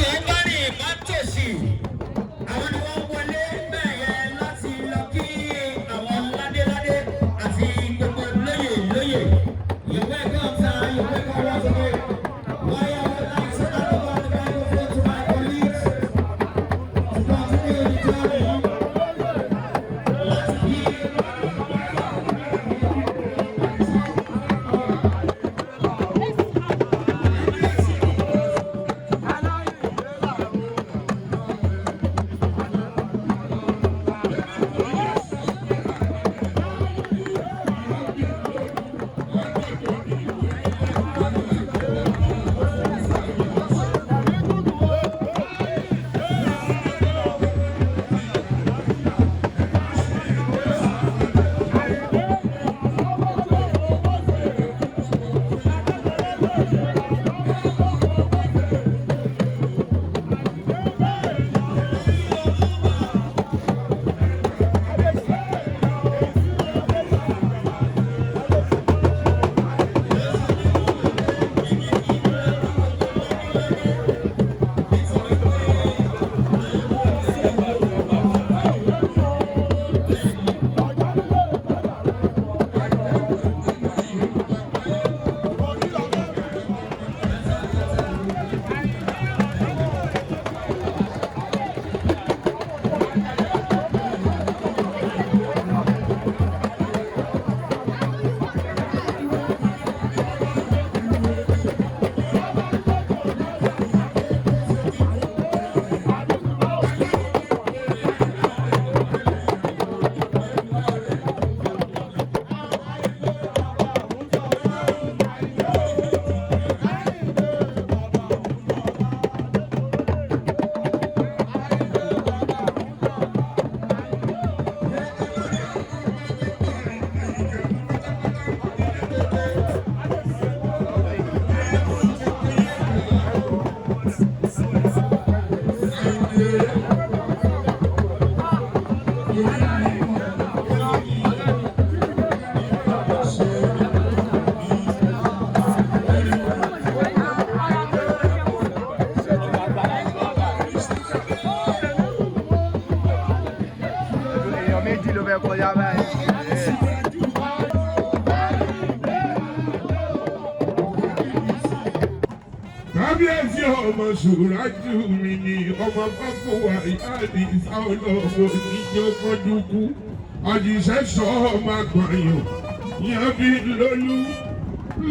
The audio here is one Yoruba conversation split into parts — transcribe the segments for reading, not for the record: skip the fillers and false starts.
Dùn bá rìn má tòṣì. Àwọn ni wọ́n wọlé bẹ́ẹ̀ yẹn láti lọ kí àwọn ládéládé àti gbogbo lóyè lóyè. You're welcome, sir. You're welcome once again. Why I would like to hand over the microphone to my colleagues to continue the journey. Láti kí Èèyàn méjì ló fẹ́ kọjá báyìí. Kábíyèsí, ọmọ Ṣùrájú mi ni ọmọ fáfọwà ìyáàdì ìsáwọlọ́wọ́ níjọ́ kọjú àjíṣẹ́ sọ ọmọ àgbọ̀nyàn yẹn bí lólú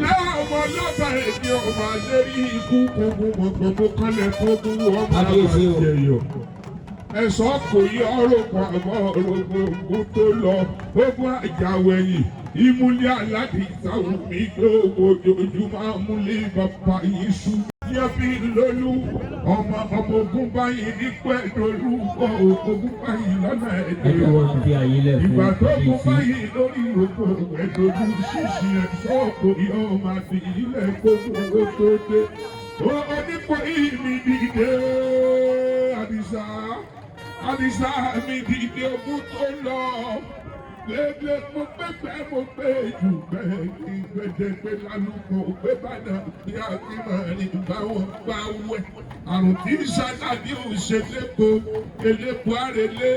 láàmú ọlọ́ba èdè ọmọ àlérí ikú kókó mọ̀gbọ́n kọ́lẹ̀ kókó ọmọ Kábíyèsí o. àbàjẹyọ ẹ̀sọ́ kò yí ọ̀rọ̀ kan àmọ́ ogun tó lọ ogun àjàwẹ̀yìn ìmúlẹ̀ aládìsáwù mi gbogbo ojoojúmọ́ amúlẹ̀ bàbá yìí sú. Yẹ́bí lólú ọmọ ọmọ ogun báyìí ní pẹ̀lú ogun báyìí lọ́nà ẹ̀dẹ̀ Ẹ jọ̀ọ́, fi àyè lẹ̀ fún ìgbà tó kún kábíyèsí. báyìí lórí ìrókò ẹ̀dọ́dún ṣíṣì ẹ̀ṣọ́ kò yọ ọmọ àti ilẹ̀ kókó owó tó dé. Onípò ìmì dìde, Àdìsá, Àdìsá mi dìde, ogun tó lọ. Gbẹgbẹ mo pẹpẹ mo pé jù bẹ́ẹ̀ ní gbẹdẹgbẹ lálùkò gbé bàdà bí a ti máa rìn báwọn bá wẹ̀. Àrùn tí ń ṣàlàdé ò ṣe lépo, elépo àrèlé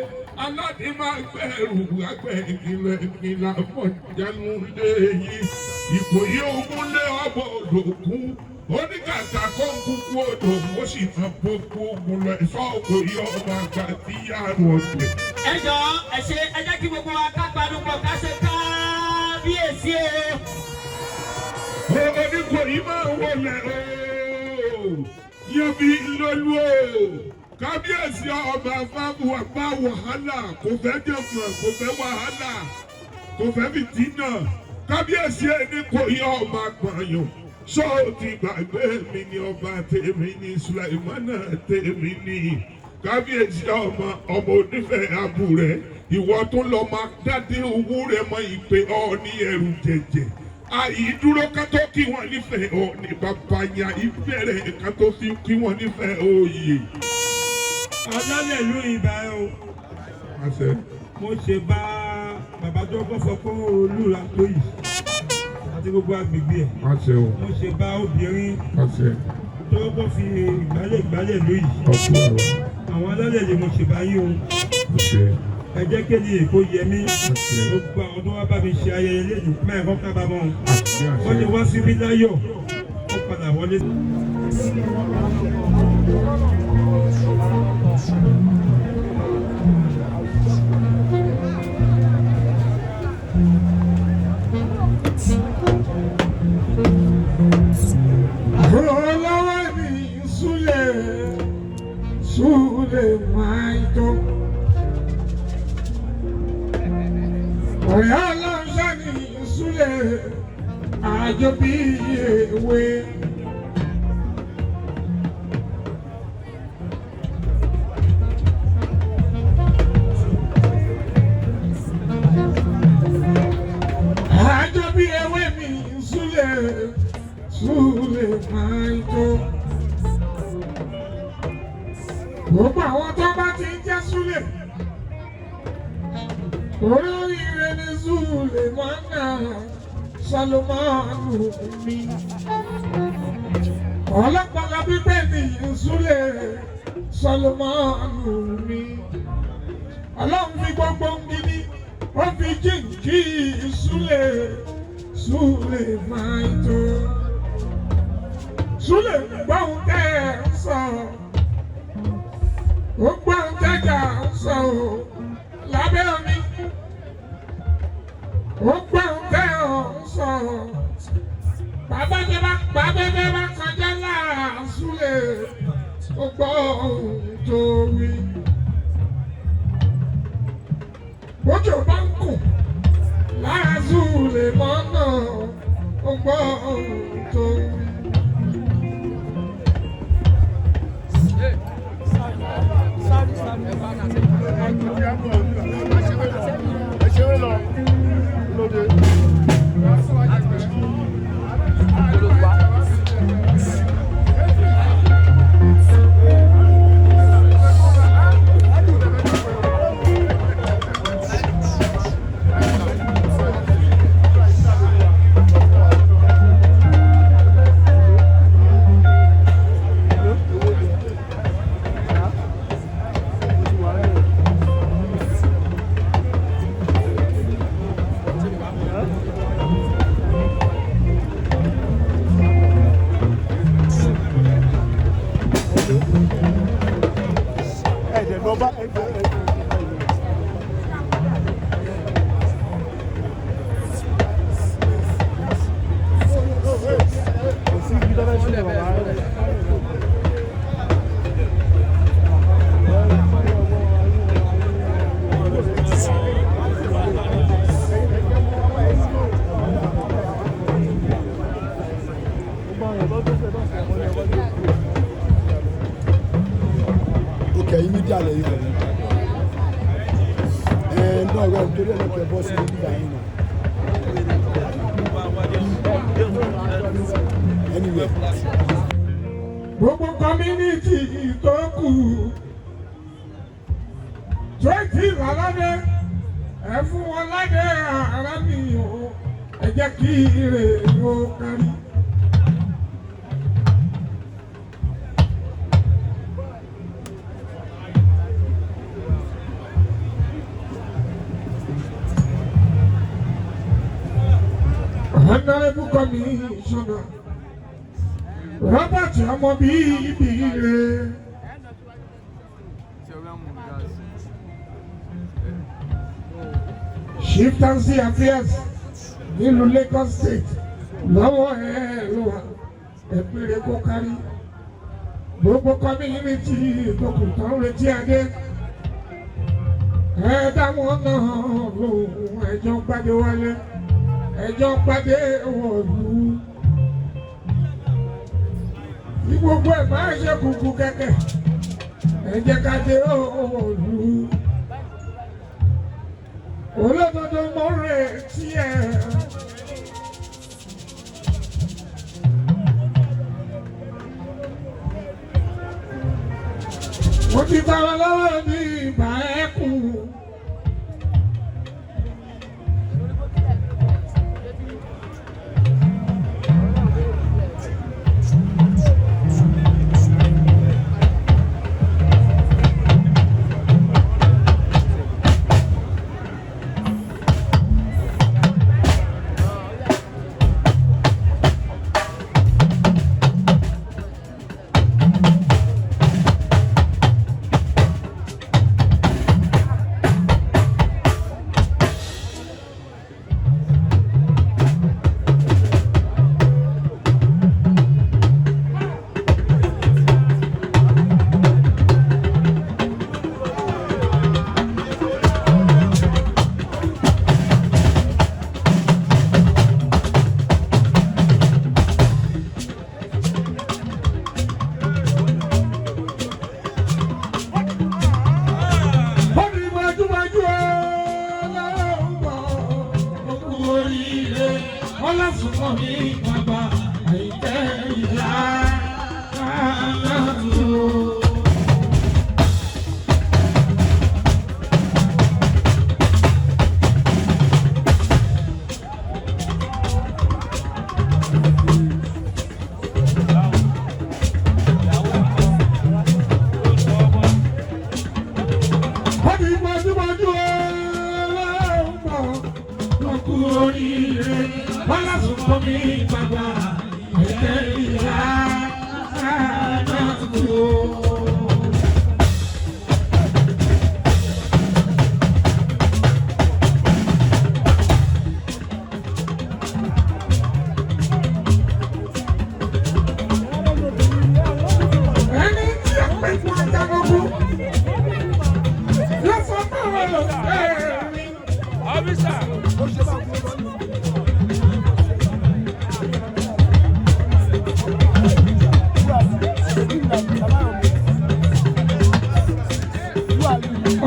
aládé máa gbẹrù àgbẹ̀ ìkìlọ̀ ìkìlọ̀ àfọ̀jánu lé yìí. Ìkòyí ogun lé ọbọ̀ òdòkú. Oníkàtà kó ń kúkú odò, ó sì máa bókú ogun lọ ẹ̀fọ́ òkòyí ọba àgbà tí yàrá ọ̀dẹ̀. Ẹ jọ̀ọ́, ẹ ṣe, ẹ jẹ́ kí gbogbo wa ká panupọ̀ ká ṣe kábíyèsí o. Oníkòyí máa wọlé ooo yẹbi lólu o. Kábíyèsí ọba fáwọn bá wàhálà, kò fẹ́ jẹ̀fọ̀n, kò fẹ́ wàhálà, kò fẹ́ fìtínà. Kábíyèsí ẹni kò yọ ọmọ àgbọ̀nyàn ṣó ti gbàgbé mi ní ọba tèmi ní Sulaimana tèmi ní kábíyèsí ọmọ ọmọ onífẹ̀ẹ́ abúrẹ́ ìwọ tó lọ máa dádé owó rẹ mọ ìpè ọ ní ẹrù jẹjẹ àìdúró ká tó kí wọ́n nífẹ̀ẹ́ ọ ní bàbá yẹn ìbẹ̀rẹ̀ ká tó fi kí wọ́n nífẹ̀ẹ́ òye. Alálẹ̀ ìlú ibà ẹ o. Àṣẹ. Mo ṣe bá bàbá tó kọ́ fọ fún olúra tó yìí àti gbogbo agbègbè ẹ̀. Àṣẹ o. Mo ṣe bá obìnrin Àṣẹ. tó tó kọ́kọ́ fi ìgbálẹ̀ ìgbálẹ̀ lóyìí. Àwọn alálẹ̀ lè mo ṣèbáyé o. Ẹ jẹ́ kéde Èkó yẹ mí. Gbogbo àwọn tó wá bá mi ṣe ayẹyẹ lẹ́yìn mẹ́ẹ̀kọ́ kábàámọ̀. Wọ́n ti wá síbí láyọ̀, ó padà wọlé. Olówó mi Súlè Súlè máa ń tó. Ọ̀rẹ́ ọlọ́ṣà ní Súlè àjọ bí ewé. Àjọ bí ewé mi Súlè Súlè máa ń tó. Gbogbo àwọn tó bá ti ń jẹ́ Súlè. Olóríire ni Súlè máa ń nà Sọlọ́mọ́nù mi. Ọlọ́pàá pípẹ́ ní Súlè Sọlọ́mọ́nù mi. Ọlọ́run fi gbogbo ń gidi, ó fi jíǹkí Súlè Súlè máa ń tó. Súlè gbọ́hùn tẹ́ ẹ̀ ń sọ. Ó gbọ́hùn tẹ́jà ń sọ o lábẹ́ omi. Ó gbọ́hùn tẹ́ ẹ̀ ń sọ. Bàbá tẹ́ bá bàbá tẹ́ bá kọjá lára Súlè. Ó gbọ́ ohun tó wí. Bójú bá ń kùn lára Súlè mọ́nà. Ó gbọ́ ohun tó wí. Ẹ̀jẹ̀ lọ bá ẹ̀jẹ̀ ẹ̀jẹ̀. Kò sí ibi tó fẹ́ sílẹ̀ bàbá rẹ̀. Òkè yìí mídíà lẹ́yìn rẹ̀ ẹ̀ náà rẹ̀ torí ẹ̀ lọ́kẹ́ bọ́ sí nígbà yìí nà. Anyway. Gbogbo community tó kù 20 láládé, ẹ fún wọn ládé ara mi o, ẹ jẹ́ kí ire ó kárí. Honorable Commissioner Robert ọmọ bíbí rẹ̀. Chieftaincy Affairs nílùú Lagos State lọ́wọ́ ẹ̀ ló wà, ẹ̀pẹ̀rẹ̀ kó kárí. Gbogbo community tó kù tó ń retí adé. Ẹ dáwọn náà lóhùn, ẹjọ́ gbadé wálé, ẹjọ́ gbadé wọ̀lú. Ní gbogbo ẹ̀ máa ṣe kùkù kẹ̀kẹ́, ẹ jẹ́ ká dé òòlù. Olódodo mo retí ẹ. Mo ti tọrọ lọ́wọ́ ní ìgbà ẹkùn.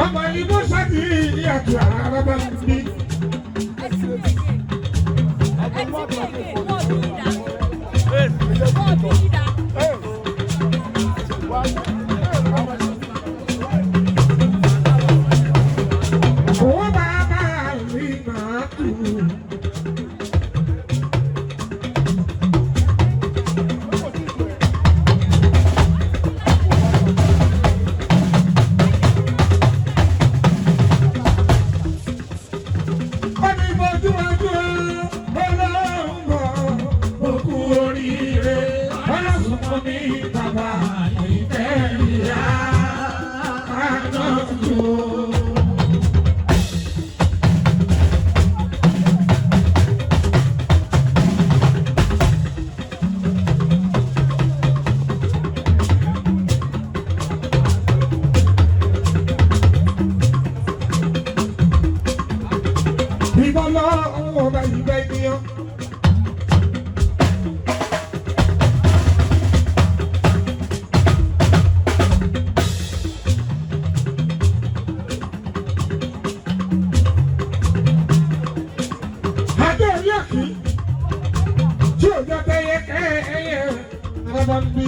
Ọmọ ìbò sáàdì ìyàtọ̀ àràbà bí. Owó bàbá mi máa tù. Ó ní bójúbójú ọlọ́run bọ̀, ó kú oríire. Ọlọ́sùn fún mi bàbá ìfẹ́ ìyá àná tó. Ìbọn lọ́wọ́ ọba ìgbà ènìyàn. Adé orí òkì tí òjò tẹyẹ kẹ́ẹ̀yẹ rọ́bà ń bí.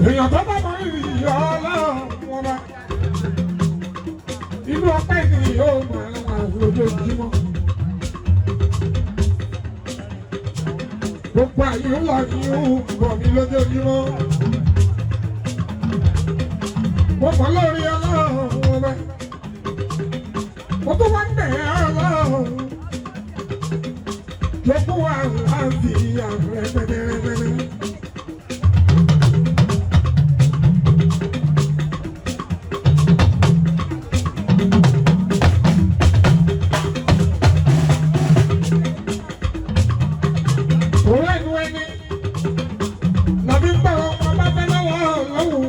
Èèyàn tó bá mọ rírì ọlọ́run ọba. Inú ọpẹ́ ni yóò máa wà lójoojúmọ́. Gbogbo àyè ń lọ ní bọ̀ mí lójoojúmọ́. Mo mọ̀ lórí ọlọ́run ọba. Mo tún wá ń bẹ̀ ọlọ́run. Jogún wa láti rẹpẹtẹ. Òun ẹnu ẹni làbí ń bá ọmọ bá fẹ́ lọ́wọ́ lọ́wọ́.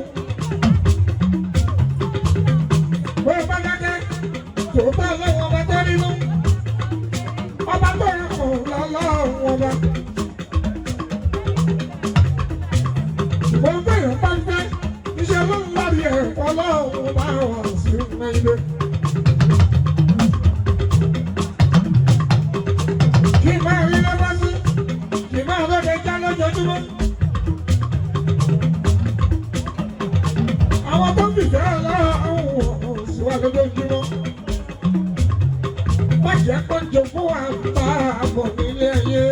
Bó o bá dákẹ́, tòótọ́ lọ́wọ́ ọba tó nínú. Ọba tó rẹ̀ kò lọ́lọ́wọ́ ọba. Ṣùgbọ́n bẹ́ẹ̀ bá ń fẹ́, iṣẹ́ ló ń lárí ẹ̀kọ́ lọ́wọ́ bá wà sí Nàìjíríà. Kí n máa rí lọ́wọ́ sí, kì máa lọ́dẹ já lójoojúmọ́. Àwọn tó ń fìfẹ́ ọlọ́run sí wa lójoojúmọ́. Má jẹ́ kó jogún wa bá a bọ̀ nílé ayé.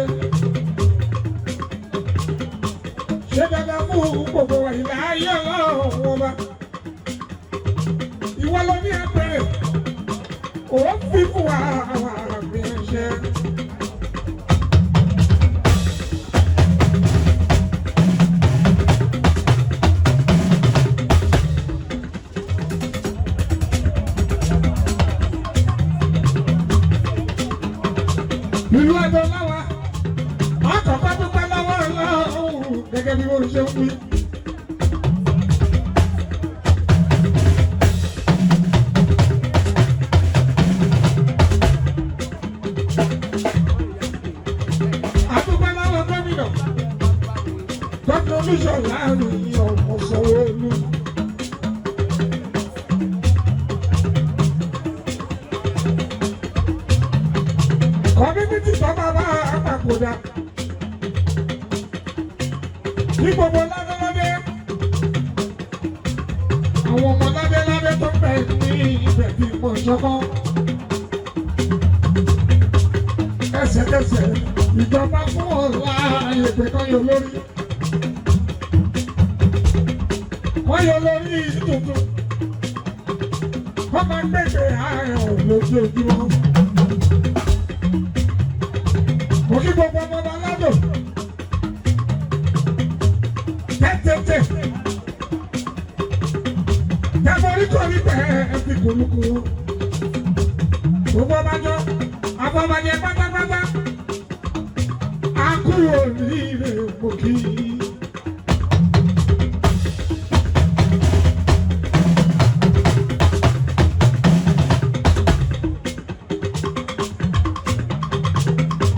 Ṣé dandan fún gbogbo ìlà ayé ọlọ́run ọba? Ìwọ ló ní abẹ́rẹ́, òun fi fún wa àwọn àmì ẹ̀ṣẹ̀. Ìlú Ẹdọ láwa, àkọ́kọ́ dúpẹ́ lọ́wọ́ Ọlọ́run gẹ́gẹ́ bí wọ́n ṣe ń wí. Àdúpẹ́ lọ́wọ́ gómìnà, gómìnà Olúṣọlá ní ọmọ Sanwó-Olú. Community tó máa bá àpapòdà ní gbogbo ládéládé, àwọn ọmọ ládéládé tó bẹ ní ibẹ̀ bí mo ṣọkọ́. Ẹsẹ̀kẹsẹ̀ ìjọba fún ọ̀la ìpè kan yọ lórí. Wọ́n yọ lórí tuntun. Wọ́n máa gbèsè ààrẹ lójoojúmọ́. Mo kí gbogbo ọmọ ọba ládùn. Tẹ́tẹ́tẹ́. Tẹ́forí kọ́rí pẹ́ fi kúrúkú. Gbogbo ọba jọ, afọbajẹ pátápátá. A kú oríire mo kí.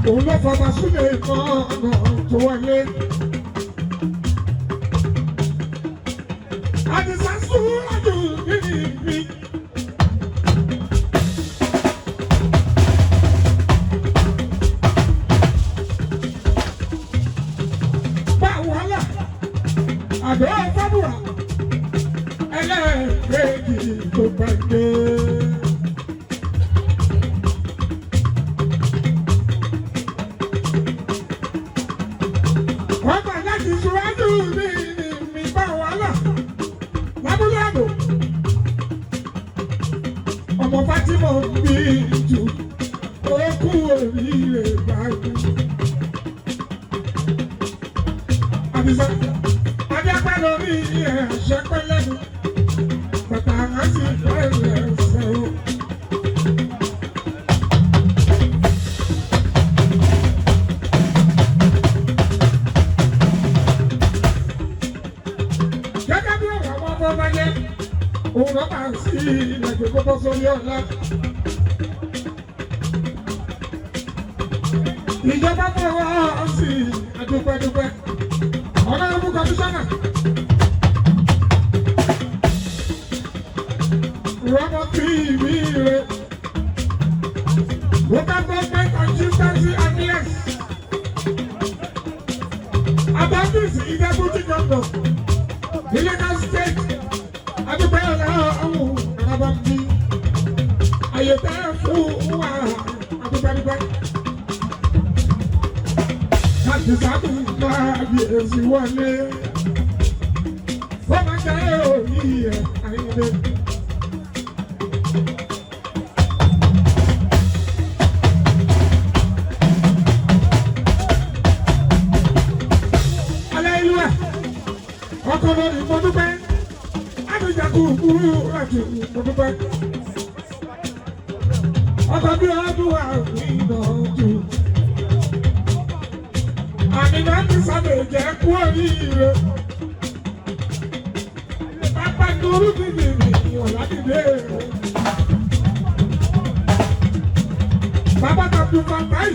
Òun ló fọba sílẹ̀ kan náà. tó wọlé. Àdìsá súnmọ́jú nínú ìpín. Bá wàhálà àdó fábùrà ẹlẹ́ẹ̀kejì tó gbàgbé. Wọ́n gbà láti ṣíwájú mi mi bá wàhálà lábúlé àbò. Ọmọ Fátímọ̀ bí jù ó kú oríire gbàgbé. Àdìsá Adéapá lórí ẹ̀ṣẹ̀ pẹ́lẹ́nu bàtà á sì fẹ́lẹ̀ ṣe o. Gẹ́gẹ́ bí ọ̀rọ̀ àwọn ọmọ ọba yẹn, òun náà máa ń sí ilẹ̀ tó kọ́kọ́ sórí ọ̀la. Ìjọba fọwọ́ sí adúpẹ́dúpẹ́. Honorable Commissioner. Rọ́mọ tí ìbí rẹ̀. Local government and chieftaincy affairs. Abafis Deputy Governor. The Lagos State. Adúpẹ́ ọ̀la ọ̀hún Alábàbí. Àyè tẹ́ fún wa adúpẹ́dúpẹ́. Láti sábà máa bí èsì wọlé. Wọ́n máa jẹ́ òní ẹ̀ àyìnbó. Aláìlúwà, ọkọ̀ lórí mo dúpẹ́. Àbíjàkú kúrú láti mo dúpẹ́. Ọkọ̀ bí ọdún wà ní ìnáwó. Àmìnà ti sábẹ̀ jẹ́ kú oríire. Pápá nurú bìbì mi ọ̀làdìdé. Bàbá tàbí Fàtáì.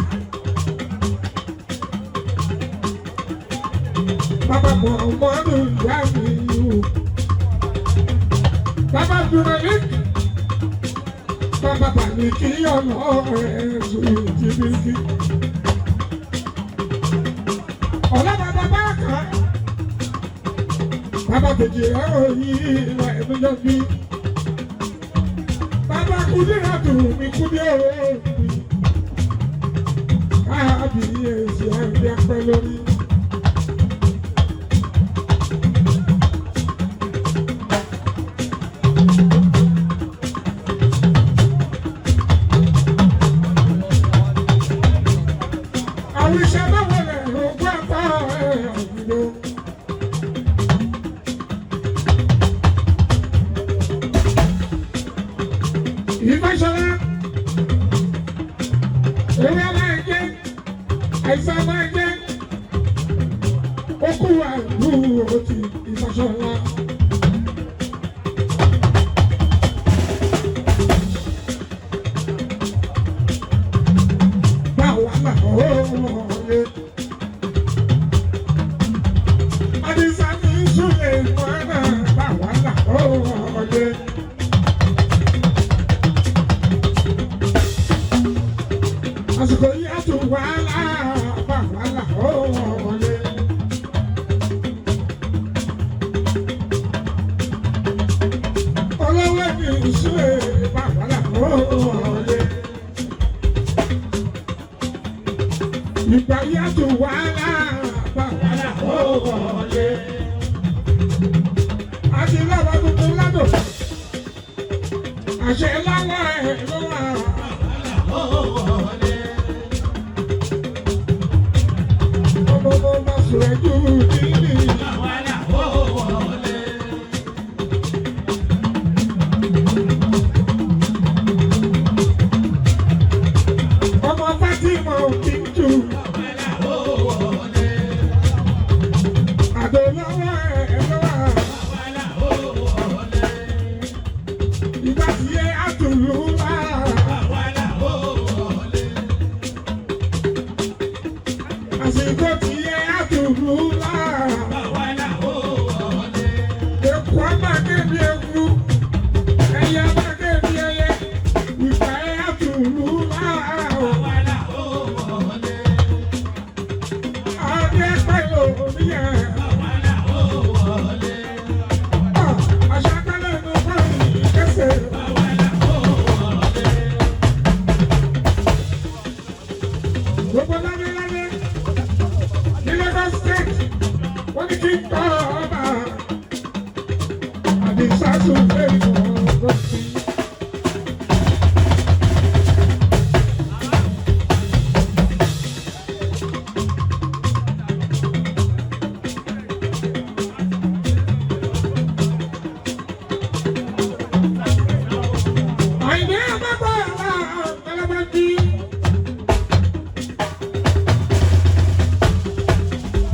Bàbá Mọ̀mọ́dù ìyá mi o. Bàbá Dùnàlík. Bàbá Bàlíkì ọ̀nà ẹ̀sùn ìjìbìkì. Ọlọ́bàbà bá kàn. Bàbá kejì ẹ̀rọ yìí ìwà ẹ̀dúnjọ́ bí. Bàbá Kúdíràtù mi kúdí ọ̀rọ̀ mi. Káàbíyèsí àìdí apẹ́ lórí. Àwọn iṣẹ́ báwo lẹ̀ ogún apá ẹ̀ ọ̀gbìnlẹ̀. Ìfẹ́sọ̀lá, ewé máa jẹ́, àìsàn máa jẹ́, okú àdúró ti Ìfẹ́sọ̀lá. Báwa là ó wọlé. Àdìsá ní Súlè mọ́nà báwa là ó wọlé. Àsìkò yìí á tún wàhálà bá wàhálà ó wọlé. Ọlọ́wọ́ mi ìṣúlẹ̀ bá wàhálà ó wọlé. Ìgbà yìí á tún wàhálà bá wàhálà ó wọlé. Àti lọ́wọ́ tuntun ládùn. Àṣẹ lọ́wọ́ ẹ̀ lọ́wọ́. Ọmọ ọmọ máa sọ̀rọ̀ ẹjú nílì. Ọmọ Fátímọ̀ Bíntù. Àdó lọ́wọ́ ẹ̀ lọ́wọ́. Ìgbà tí ẹ àtùlù wá. Àsìkò tí ẹ àtúrú láà. Èkó á máa ké bí eku, ẹyẹ á máa ké bí ẹyẹ, ìgbà ẹ àtúrú láà. Adé pẹ̀lú omi ẹ̀. Àṣàkálẹ̀ ló bá mi kẹsẹ̀. Gbogbo lálẹ́lálẹ́ ní Lagos State, wọ́n ní kí n tọ́ ọba. Àdìsá tún fẹ́ mọ́ gọ́sí. Àyìnbí àbábọ̀ ọlọ́mọdé.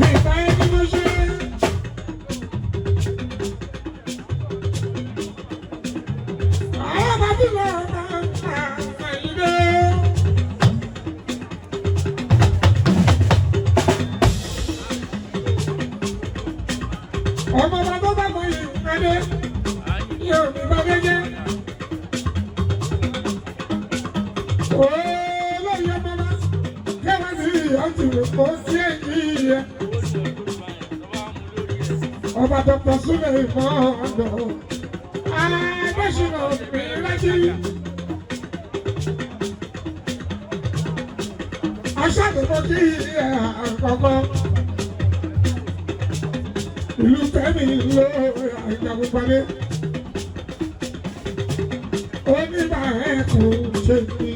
Ìgbà ẹni mo ṣe. Àwọn bàbá lọ Àyìnbí. Ọmọ bàbá bàbá yìí kádé yóò ní bàbá jẹ́. Olóyè bàbá kẹwàá sí ọtí kò sí èyí yẹ. Ọba Dr. Súlẹ̀ ìmọ̀ ọ̀dọ̀ Adéṣínà Mìíràjì. Aṣáàdùkọ kí ẹ àkọ́kọ́. Ìlú Fẹ́mi ló àjàgùnpadé. Oníbà ẹ̀kún ṣe ní.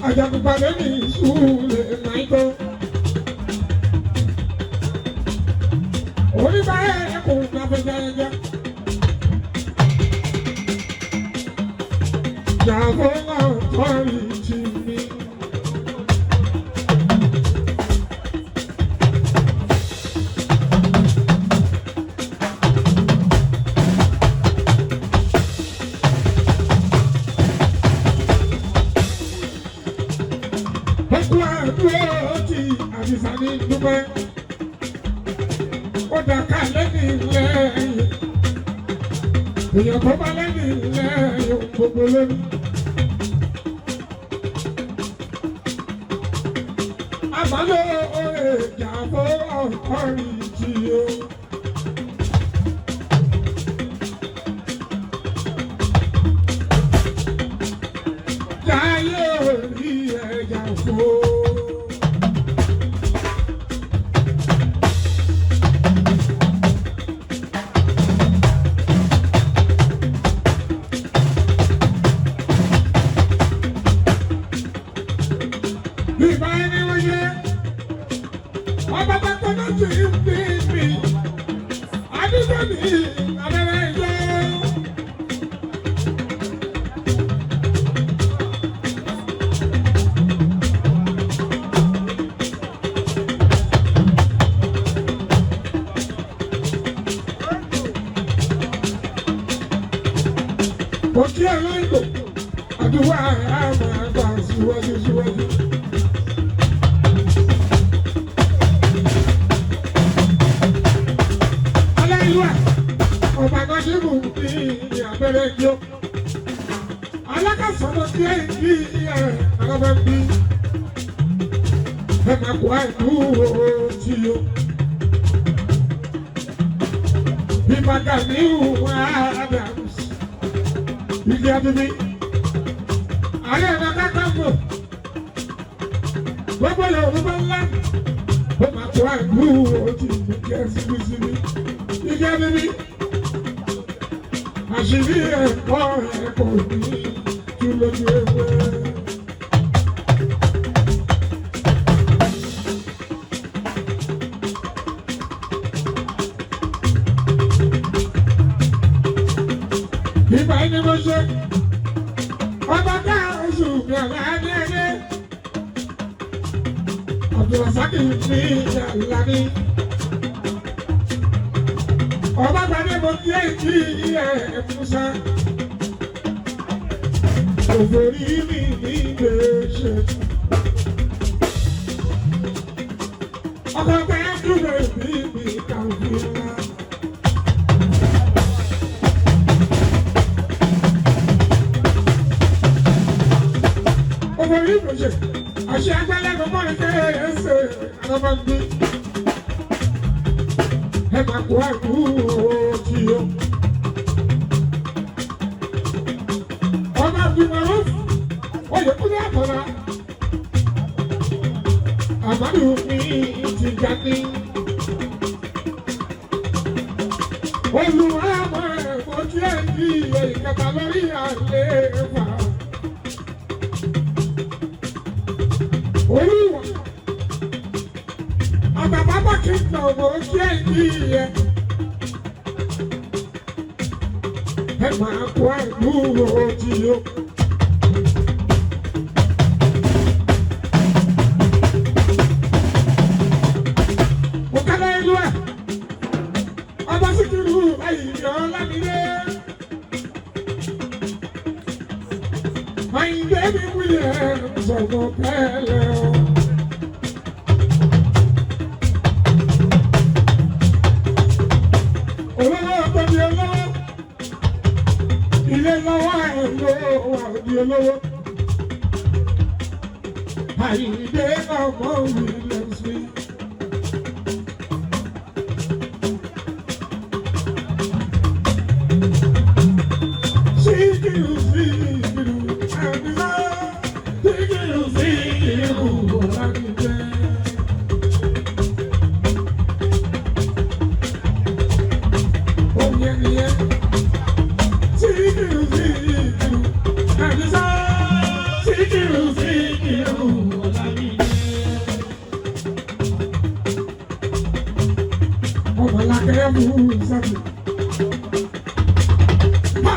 Àjàgùnpadé ní ìṣúlẹ̀ náìtó. Oníbà ẹ̀kún gbàgbẹ́jẹ́jẹ́. Jàbọ́ authority mi. Ẹkú àdúró ti Àdìsá ní dúpẹ́. Ó dàka lẹ́yìn lẹ́yìn. Èèyàn tó bá lẹ́yìn lẹ́yìn gbogbo lónìí. Àmàlò ìjàmbó ọ̀rìn tí o. Jayé orí ẹja fò. Ìbá ẹni wọ́n yẹ. Ọba bàtà náà ti ń bí mi. Adúgbò mi abẹ́rẹ́ ìjọ. Kò kí ẹ lóyìnbó, àdúrà á máa gbà síwájú síwájú. Aláìlúwà, ọba Nọ́síbù ní abẹ́rẹ́ ìjọ. Alákàsọ̀rọ̀ tí ẹ̀ ń bí ẹ̀ alábẹ́ ń bí. Ẹ máa kó àìkú tí o. Bíbá Gàmíù Adams. Ìdí Adúbí. Ààrẹ Ọ̀nà Kakanfò. Gbogbo Yorùbá ńlá. Ó máa kó àìkú tí o jẹ́ síbísíbí. Ìdí Adúbí. Àṣírí ẹ̀kọ́ ẹ̀kọ́ ní tú lójú ewé. Ìgbà yìí ni mo ṣe. Ọba ká oṣù mi ọ̀la ní ẹni. Abdulrasaki ní Àlàní. Ọba gbadé mo kí ẹ kí ẹ Musa. Òfòrí mi ní gbèsè. Ọkọ̀ pẹ́ dúró bí mi kàwé ńlá. Òfòrí mi ṣe àṣẹ agbálẹ́nu mọ́rin kẹ́ ẹ ṣe alábàgbé. Ẹ máa kó àdúró tí o. Ọba Abdulmaruf Oyèkúnlé Àkànlá. Àmàlù mi ti ga ní. Olùwà máa fojú ẹ̀ di ìkẹta lórí àlééfà. Olúwa àtàbàbà kì í nà ọmọ ojú ẹ̀ ní ìyẹn. Ẹ máa kó àdúró tí o. Mo kálẹ̀ ìlú ẹ̀, ọba Síkírù Àyìndé Ọlámídé. Àyìndé mi wúlẹ̀ sọ̀rọ̀ pẹ́lẹ́ o. Olówó tóbi olówó, ilé lọ́wọ́ ẹ̀ ló wà di olówó. Àyìndé ọmọ Williams mi. Síkírù Síkírù Àdìsá, Síkírù Síkírù Ọlámídé. Omi ẹnìyẹn. Síkírù Síkírù Àdìsá, Síkírù Síkírù Ọlámídé. Ọmọ làkẹ́yẹ̀ mú sábì. Ha!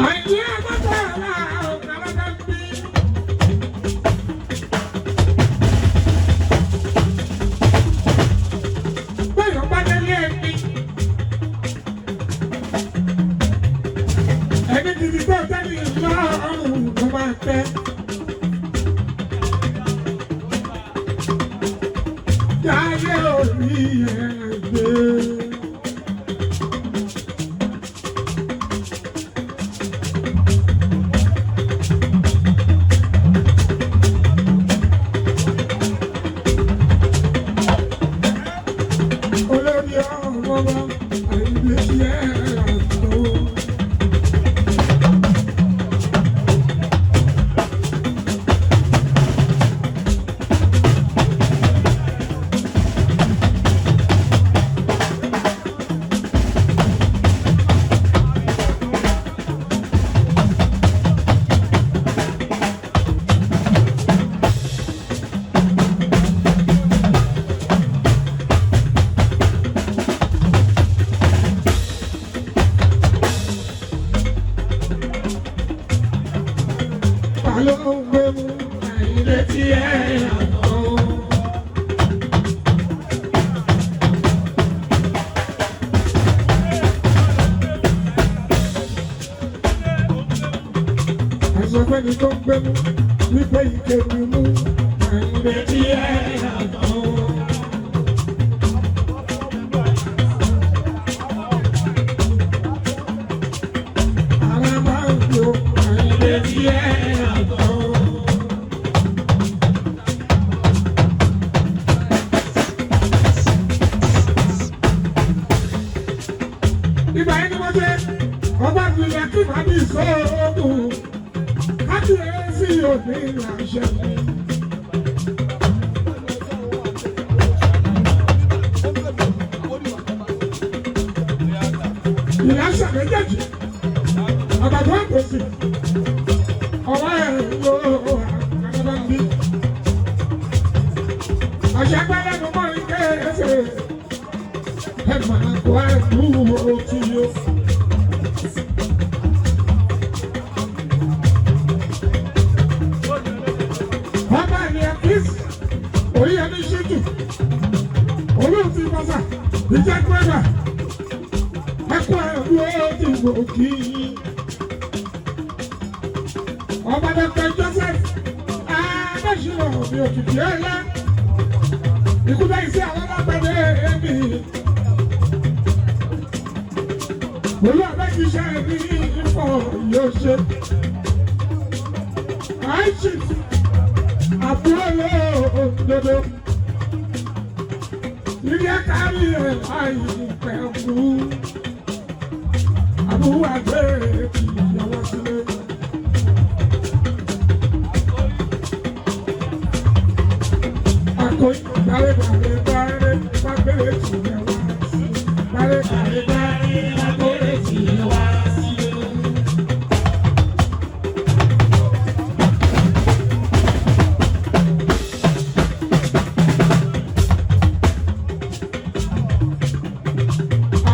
Àyìndé agbátara ọ̀kadà ń bí. Bẹ́ẹ̀ bá délé ẹni. Ẹni gidi tó tẹ́lẹ̀ lọ́rùn ló máa tẹ́. Jáyé orí ẹ̀ gbé. Olórí ọmọ ọba Àyìndé ti ẹ̀ àtọ́. Ta ló ń gbé mú Àyìndé tí ẹ̀ àtọ́? Àìsàn fẹ́ni tó ń gbé mú wípé ike mi mú Àyìndé tí ẹ̀ àtọ́. Ara máa ń lo Àyìndé tí ẹ̀ àtọ́. Ìgbà yẹn ni mo ṣe ọba ìgbìlẹ̀ kí màá bí sóògùn kábíyèsí òní ìrànṣẹ́ mi. Ìlàsà méjèèjì àbàbọ̀ àgbòsì ọwọ́ ẹ̀ ló àgbàdo ń bí. Àṣàgbọ́n lẹ́nu mọ́ ike ẹsẹ̀ ẹ̀ máa kó àdúró tí yó. Bàbá mi àkíyèsí orí ẹni ṣètò olóòtú bàbá ìjẹ́gbẹ́gbà ẹkọ ẹ̀rú ti gòkì. Ọba Dr. Joseph Adéṣínà mi òkìkí ẹ̀yẹ ikú bẹ́ẹ̀ sí àwọn ọlọ́gbẹ̀dẹ ẹ̀mí. Olú àbẹ́jíṣẹ́ mi ìfọ̀ yóò ṣe. Àìsí àbúrò òdodo. Ilé kárí ẹ̀ láì pẹ̀lú. Àbúrò àgbẹ̀ kì í yọwọ́ sílé. Àkóyí gbàrẹ́ gbàrẹ́ gbàrẹ́ gbàgbére tì yẹ wá sí. Gbàrẹ́ gbàrẹ́ gbàrẹ́ gbàgbére tì yẹ wá sí.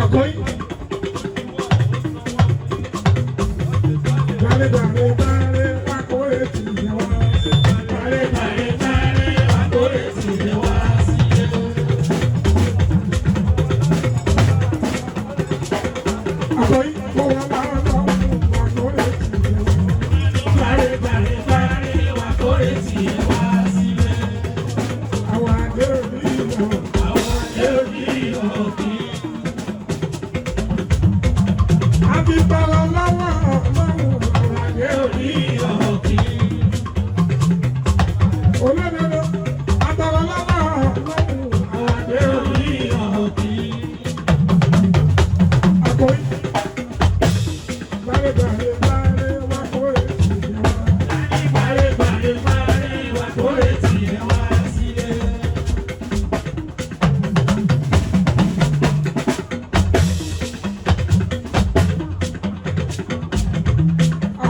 Àkóyí. Gbàrẹ́ gbàrẹ́ gbàrẹ́ gbàgbére tì yẹ wá sí. Gbàrẹ́ gbàrẹ́ gbàrẹ́ gbàgbére tì yẹ wá sí. Àkóyí kó wá lára lọ́wọ́ gbàgbére tì yẹ wá. Gbàrẹ́ gbàrẹ́ gbàrẹ́ gbàgbére tì yẹ wá sílẹ̀. Àwọn àdé òbí lọ. Àwọn adé òbí òkì. Àti tọrọ lọ́wọ́ ọlọ́run àwọn àdé òbí. Òbí òkì. Olódodo àtọrọ lọ́wọ́ ọlọ́run àwọn àdé òbí. Òbí òkì. Àkóyí. Gbàrẹ́ gbàrẹ́ gbàrẹ́ wá kórè tì yẹ wá. Gbàrẹ́ gbàrẹ́ gbàrẹ́ gbàgbére tì yẹ wá sílẹ̀.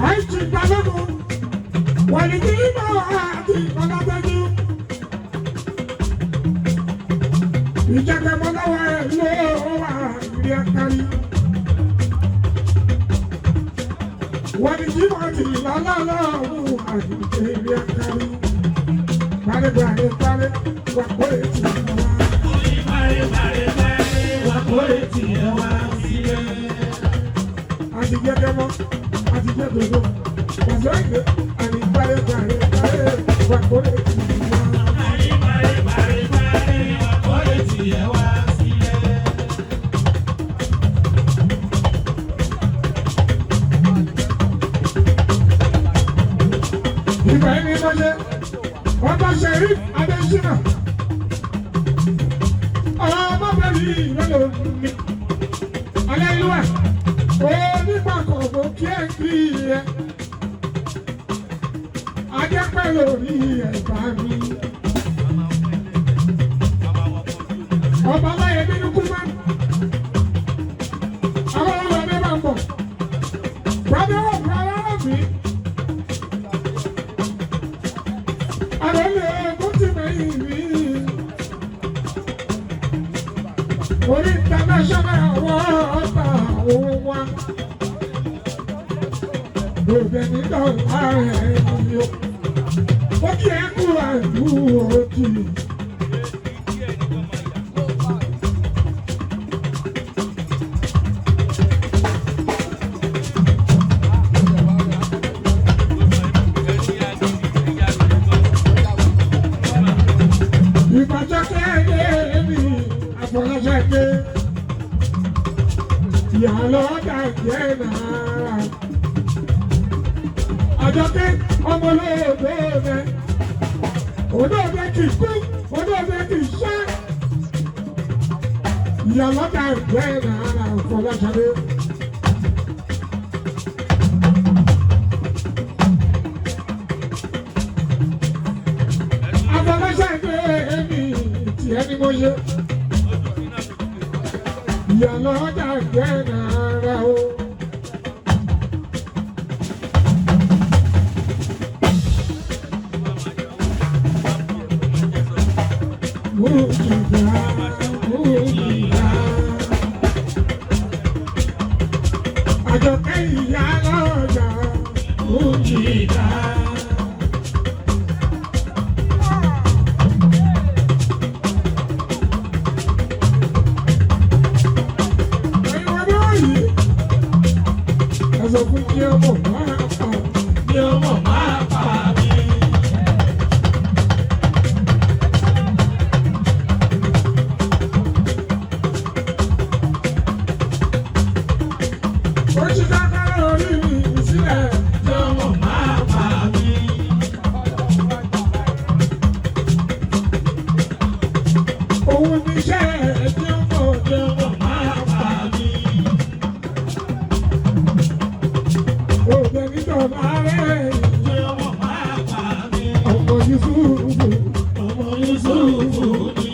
Àìsí balógun wàlídì ìmọ̀ àti ọlọ́dẹ́jú. Ìjàgbẹ́mọ́ lọ́wọ́ ẹ̀ ló wà ní akárí. Wàlídì ìmọ̀ àti ìlọ́lọ́lọ́wọ́ àti ìrìn akárí. Gbàrẹ́gbàrẹ́ gbàrẹ́ wà kórè tì í wá. Gbàrẹ́ gbàrẹ́ gbàrẹ́ gbàgbére tì yẹ wá sílẹ̀. Àti jẹ́gẹ́mọ́ àti jẹ́dòdò. Wàzọ́ ìgbé àní gbàrẹ́gbàrẹ́ gbàrẹ́ wà kórè tì í wá. Gbàrẹ́ gbàrẹ́ gbàrẹ́ gbàgbére tì yẹ wá sílẹ̀. Ìgbà yìí ni mo ṣe ọba Sheriff Adésínà ọmọ bẹ̀rẹ̀ ìrọ̀lẹ́ mi aláìlúwà onígbàkọ̀ọ̀bọ̀ kí ẹ kí ẹ adẹ́pẹ́ lórí ẹ̀bá mi ọba aláyẹ nínú kúmọ́ àwọn ọmọ mi máa ń bọ̀ brother of brother of mi. Àròlé Mútìmẹ́yìn mi. Orí international wọ́ọ̀tà òun wa. Òbẹ̀ nígbà láàrin ẹni o. Ó kí ẹ kú àdúró tì. Ìbàjẹ́ mi àfọláṣadé. Ìyàlọ́ dàjẹ́ náà. Àjọkẹ́ ọmọ olóògbé rẹ̀. Olóògbé kì í kú, olóògbé kì í ṣá. Ìyàlọ́ dàjẹ́ náà àfọláṣadé. Àfọláṣadé mi tiẹ̀ ni mo ṣe. Ìyálọ́jà jẹ́ náírà o. Mújìdá, mújìdá. Àjọkẹ́ ìyálọ́jà, mújìdá. Ẹ̀yin wọ́n ní wọ̀nyí. Ẹ sọ fún kí ọmọ máa pa. Kí ọmọ máa pa mí. Ó ṣí kọ́kọ́rọ́ orí mi sílẹ̀. Kí ọmọ máa pa mí. Òun ní iṣẹ́ ẹ̀ tí ó mọ̀. Kí ọmọ máa pa mí. Òde níjọba rẹ̀. Kí ọmọ máa pa mí. Ọmọ Yusufu. Ọmọ Yusufu ni.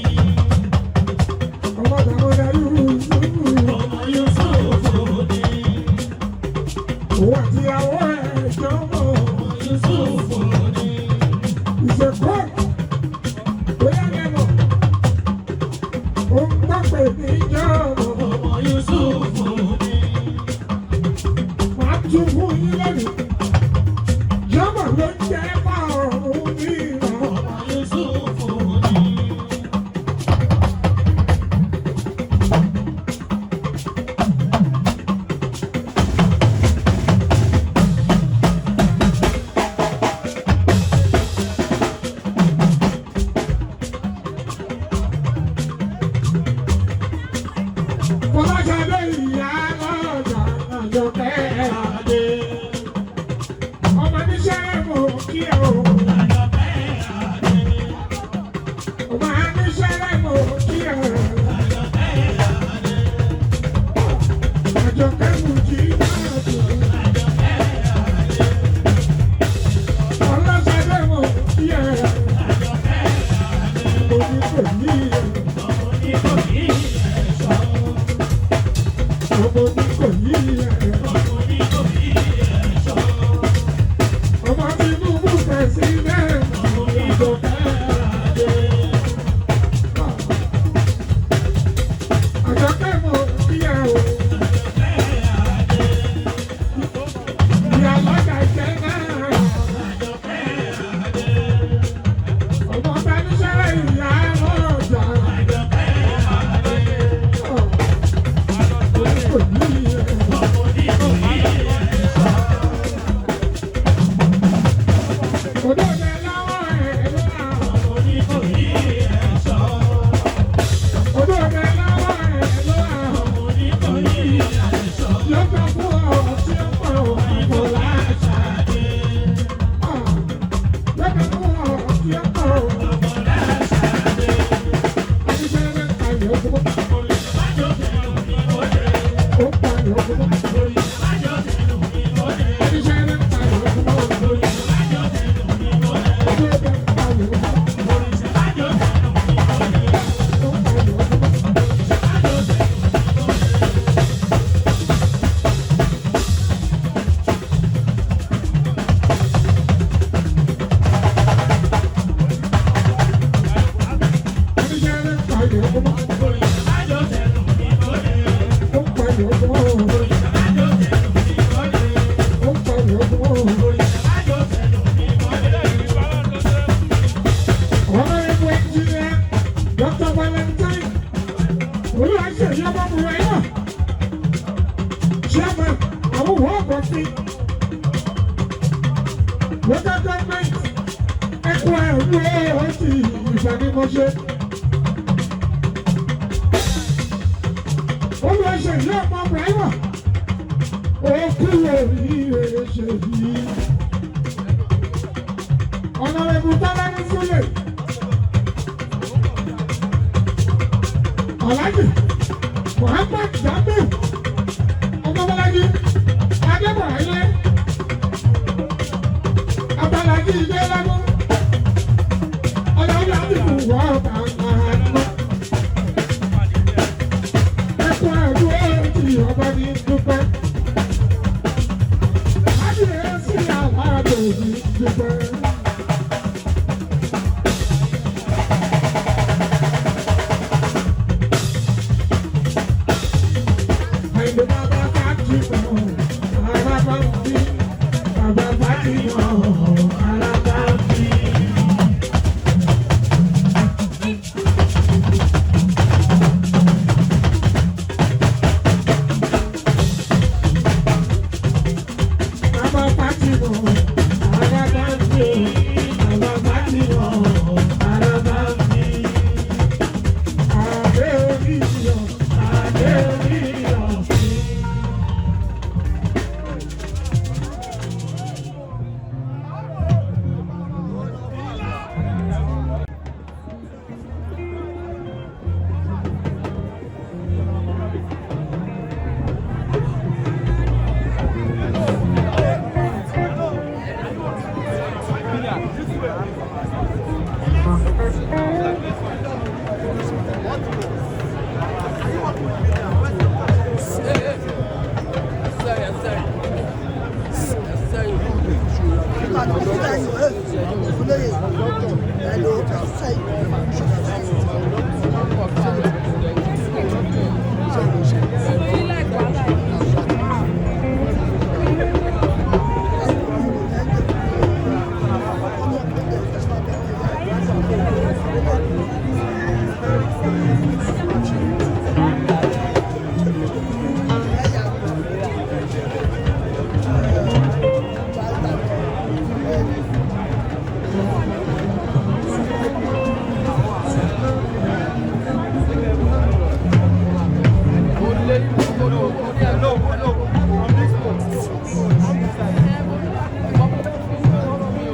Ọmọ Dàmọ́dá Yusufu. Ọmọ Yusufu ni. Òun àti ìyàwó ẹ̀ jọ mọ̀. Ọmọ Yusufu ni. Ìṣèkọ́. Bóyá lẹ́mọ̀. Ó ń gbọ́ pé níjọ́. Ọmọ Yusufu ni. Màá tún fún yín lẹ́nu. Jọ́mọ̀ ló ń jẹ́ bá ọ̀run ní ìrọ̀. Ọmọ Yusufu ni. Fọláṣadé ìyá lọ́jà Àjọkẹ́ Adé. Ọmọ níṣẹ́ mò ń kí ẹ o. Àjọkẹ́ Adé. Ọmọ níṣẹ́ mò ń kí ẹ o. Àjọkẹ́ Adé. Àjọkẹ́ mú jí náà dùn. Àjọkẹ́ Adé. Fọláṣadé mò ń kí ẹ. Àjọkẹ́ Adé. Mo ní kò ní ẹ. Ọmọ ní kò ní ẹ̀ṣọ́. Ọmọ ní kò ní ẹ. Ọmọ ní kò ní ẹ̀ṣọ́. Ọmọ Tinubu president. Ọmọ ní kò ní Adé. Àjọkẹ́ mò ń kí ẹ o. Àjọkẹ́ Adé. Ìyá lọ́jà jẹ́ náà. Àjọkẹ́ Adé. Ọmọ bá níṣẹ́ ìyá lọ́jà. Àjọkẹ́ Adé. Kò ní ẹ. Ọmọ ní kò ní ẹ̀ṣọ́. Òdòdó lọ́wọ́ ẹ̀ lọ́wọ́. Ọmọ ní kò ní ẹ̀ṣọ́. Òdòdó lọ́wọ́ ẹ̀ lọ́wọ́. Ọmọ ní kò ní ẹ̀ṣọ́. Yóò gbà fún ọ tí ó pọ̀ àbọ̀lá. Fọláṣadé. Yóò gbà fún ọ tí ó pọ̀. Fọláṣadé. Àníṣe rẹ̀ ayọ̀ fún Olùbájọ́ tẹnu mi ó dé. ó payọ̀ fún. Olùbájọ́ tẹnu mi ó dé. Àníṣe rẹ̀ ayọ̀ fún. Olùbájọ́ tẹnu mi ó dé. Òdòdó ayọ̀ fún. Olùbájọ́ tẹnu mi ó dé. Ó payọ̀ fún. Olùbájọ́ tẹnu mi ó dé. Àníṣe rẹ̀ ayọ̀ fún. Olùbájọ́ tẹnu mi ó dé. Ó payọ̀ fún. Olùbájọ́ tẹnu mi ó dé. Ó payọ̀ fún. Olùbájọ́ tẹnu mi ó dé. Honorable Engineer Dr. Valentine Olúwaṣeyí Ọmọbùnrin Chairman àwọn òwò ọ̀gbọ̀n Local government ẹ̀kọ́ ẹ̀rú ọ̀tí ìfànímọ̀ṣẹ́. Olúwaṣeyí Ọmọbùnrin Òkú oríire ṣe yìí. Honorable Tọ́lání Súlè. Alhaji Muhammad Jamiu Ọmọbọ́lájí Adébọ̀láyé Abalaji Ilé-Lágún Ọlọ́run àti ìwọ ọba àná. Ẹkún Ọba ní dúpẹ́. Kábíyèsí aláàbò ní dúpẹ́. Àyìndé bàbá Fátímọ̀, arábá ń bí. Bàbá Fátímọ̀, arábá ń bí. Bàbá Fátímọ̀, arábá ń bí. Bàbá Fátímọ̀, arábá ń bí. Adé orí iyọ̀, adé orí iyọ̀.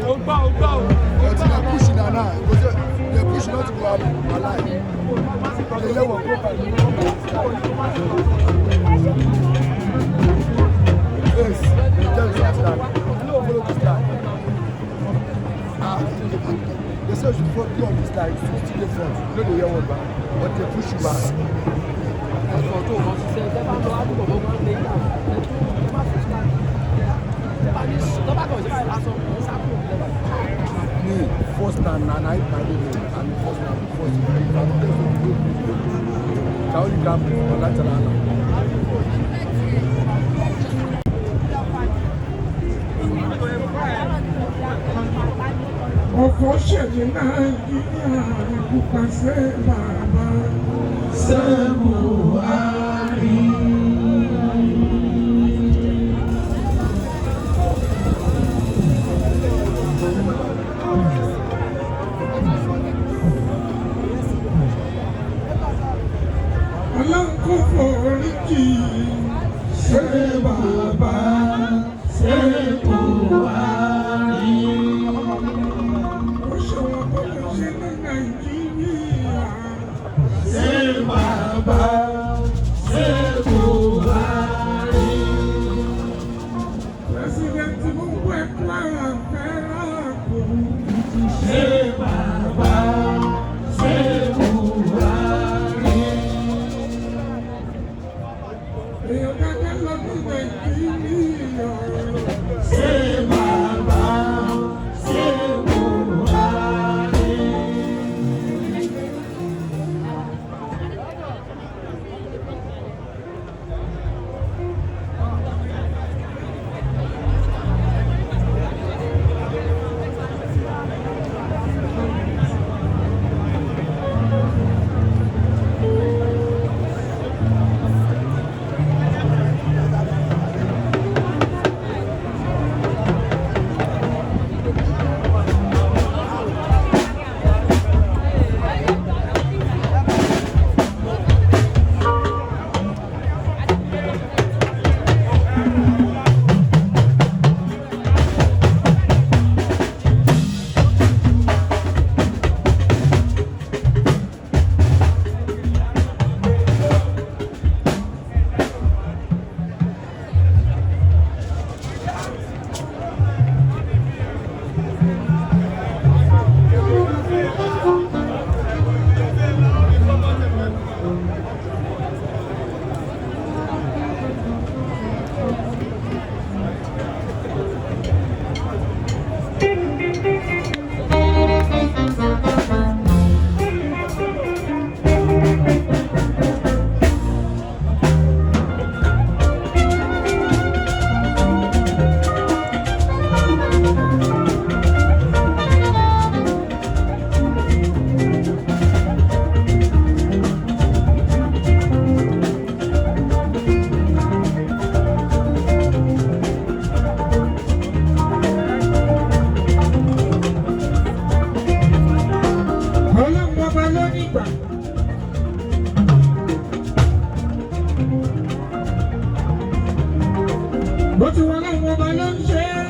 But they push na now. They push not to go up alive. They let one go back. Yes, they tell you something like, follow this guy. Ah, they say you should follow on this guy. You should still dey front. You no dey hear word back, but they push you back. Me, first na na na my name and first na first. I go get for the road. Can only grab me for that na. Ọ̀fọ̀ ṣèjì Nàìjíríà pupa ṣe bàbá. Ṣé Buhari? Ọlọ́run kò forí jì ṣe bàbá. Ṣé Buhari? Ó ṣòwò tó lè ṣe ní Nàìjíríà. Ṣé bàbá? Ṣé Buhari? President Tinubu ẹ̀kọ́ àfẹ́ràn kò. Ṣé bàbá? Ṣé Buhari? Èèyàn dáadáa lọ ní Nàìjíríà. Ṣé bàbá? Ṣé Buhari? Bó ti wọ́n láwọn ọba ló ń ṣe é.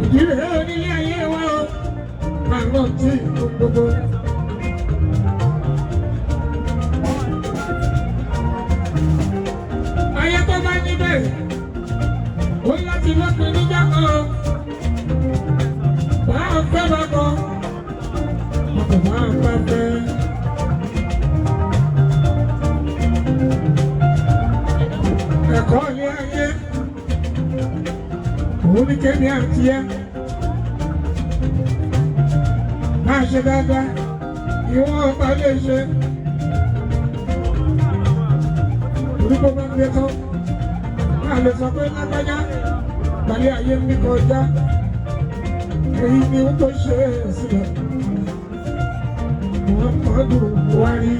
Ìdílé onílé ayé wa o, àwọn tí gbogbo. Ayé tó bá níbẹ̀, ó láti lópin níjà kan o. Bá a fẹ́ bá kọ, ọkọ̀ bá a bá fẹ́. Ẹ̀kọ́ ilé ayé, òun ní kéde àti ẹ́. Máa ṣe dáadáa, ìwọ̀n ọba lè ṣe. Orúkọ máa ń gbé tán. Máa lè sọ pé lágbájá, balẹ̀ ayé mi kọjá. Èyí ni ó tó ṣe é sílẹ̀. Muhammadu Buhari.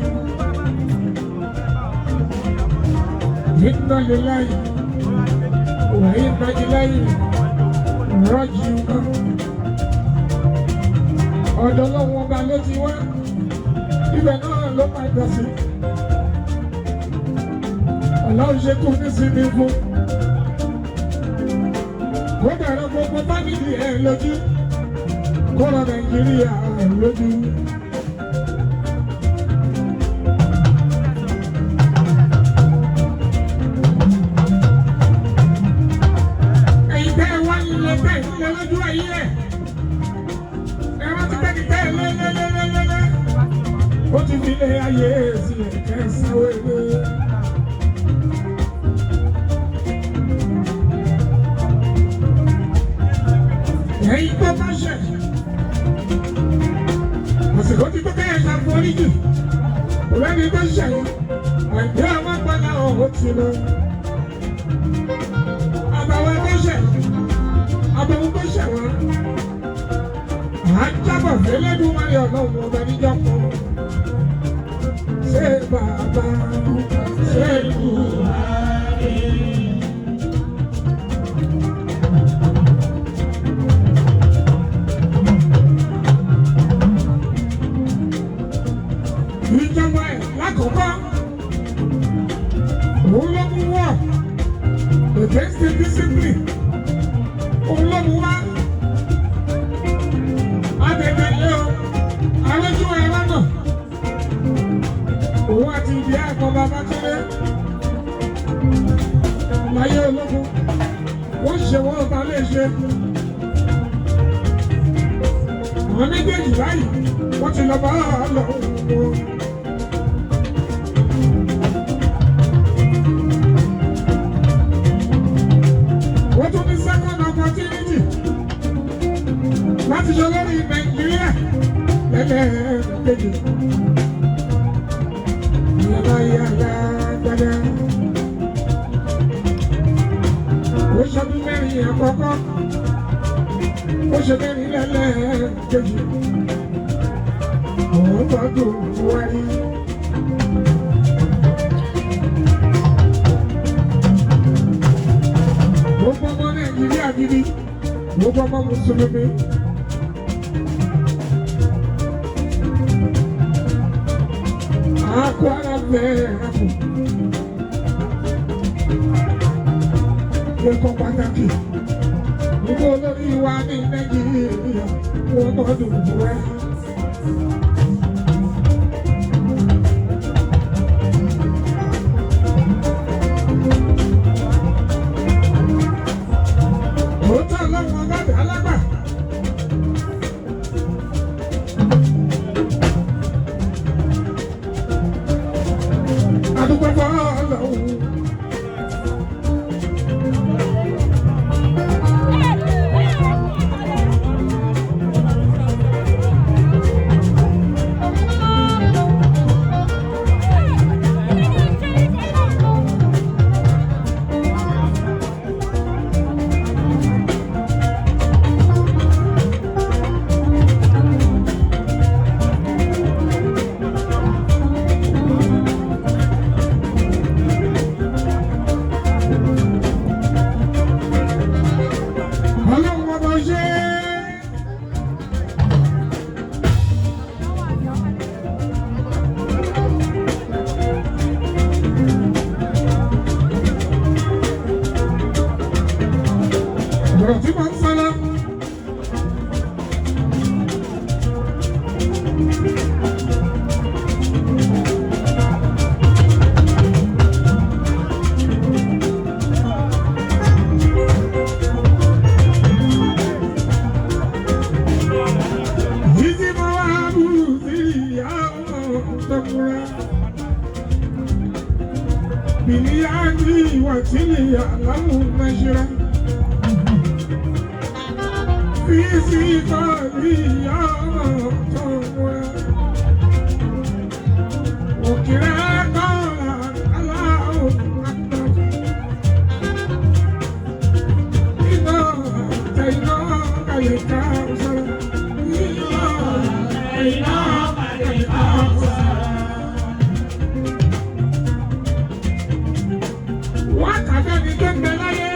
Inna lillahi wa inna ilayhi raji'un. Ọ̀dọ̀ Ọlọ́run ọba ló ti wá. Ibẹ̀ náà ló padà sí. Ọlọ́run ṣe kú nísìnyí fún. Kó bẹ̀rẹ̀ gbogbo family ẹ̀ lójú. Kó rọ Nàìjíríà lójú. Ẹ̀yin tẹ́ ẹ wá nílé tẹ́ ẹ nílé lójú ayé ẹ̀. Ẹ rántí pé ní tẹ́ ẹ lé lé lé lé lé lé. Ó ti fi lé ayé sílẹ̀ kẹsàn-án wéwé. Ẹ̀yin tó bá ṣẹ̀. Àsìkò tí tó kẹ́yẹ̀ ṣàforíjì. Òrẹ́ni tó ṣẹ̀ yìí. Àìpé àwọn gbọ́dọ̀ ọ̀hún ti lọ. Àtàwọn tó ṣẹ̀. Àtàwọn tó ṣẹ̀ wá. À ń jábọ̀ fẹ́lẹ́dúnmáyé ọlọ́run ọba níjọ́ kan. Ṣé bàbá ṣé Buhari? Ìjọba ẹ̀ lákòókò òun ló mú wọ̀ against the discipline, òun ló mú wá àtẹ̀tẹ̀lé o alójú ẹ̀rọ náà, òun àti ìdí àgbọn Babátúndé láyé ológun, wọ́n ṣe wọ́n ọba lè ṣe. Àwọn méjèèjì báyìí wọ́n ti lọ bá ọlọ́run wọn. Wọ́n tún ní second opportunity láti ṣe lórí Nàìjíríà lẹ́lẹ́ẹ̀kejì. Ìyàrá yàrá gbada. Ó ṣọdún 4 àkọ́kọ́. Ó ṣe 4 lẹ́lẹ́ẹ̀kejì. Òun tọ́jú wáyé. Gbogbo ọmọ Nàìjíríà gidi, gbogbo ọmọ Mùsùlùmí. Àkó ara bẹ́ẹ̀ àpò. Lẹ́kọ̀ọ́ pàtàkì. Gbogbo olórí wa ní Nàìjíríà, wọ́n mọ̀ dùn wẹ́. Òótọ́ ọlọ́run ọba bẹ̀ alágbà. Adúgbò fọ́ọ̀lọ́hún. Àlìyáàdì wàtílì àlámù nàìjíríà. Físíkọ̀lì ọmọ tó múra. Òkìrẹ́ kọ́ra aláwọ̀ àgbàdo. Iná tẹ iná kàlẹ̀ ká sọ̀rọ̀. Iná tẹ iná kàlẹ̀ ká sọ̀rọ̀. Wọ́n kàfẹ́ ni tó ń bẹ láyé.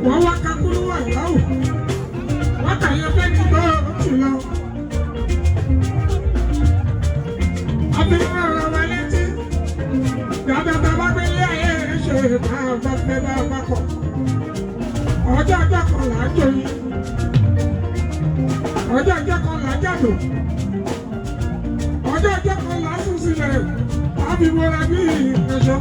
Wọ́n wá kakúrú wà láwù. Wọ́n kà yẹ fẹ́ ní tó ti lọ. Abirú ọ̀rọ̀ wa létí. Dáadáa tá a bá gbé ilé ayé ṣe máa bá fẹ́ bá bá kọ̀. Ọjọ́ ọjọ́ kan là á joyin. Ọjọ́ ọjọ́ kan là á jàdò. Ọjọ́ ọjọ́ kan là á sùn sílẹ̀. Á fi wọra bí ìrìnàjò.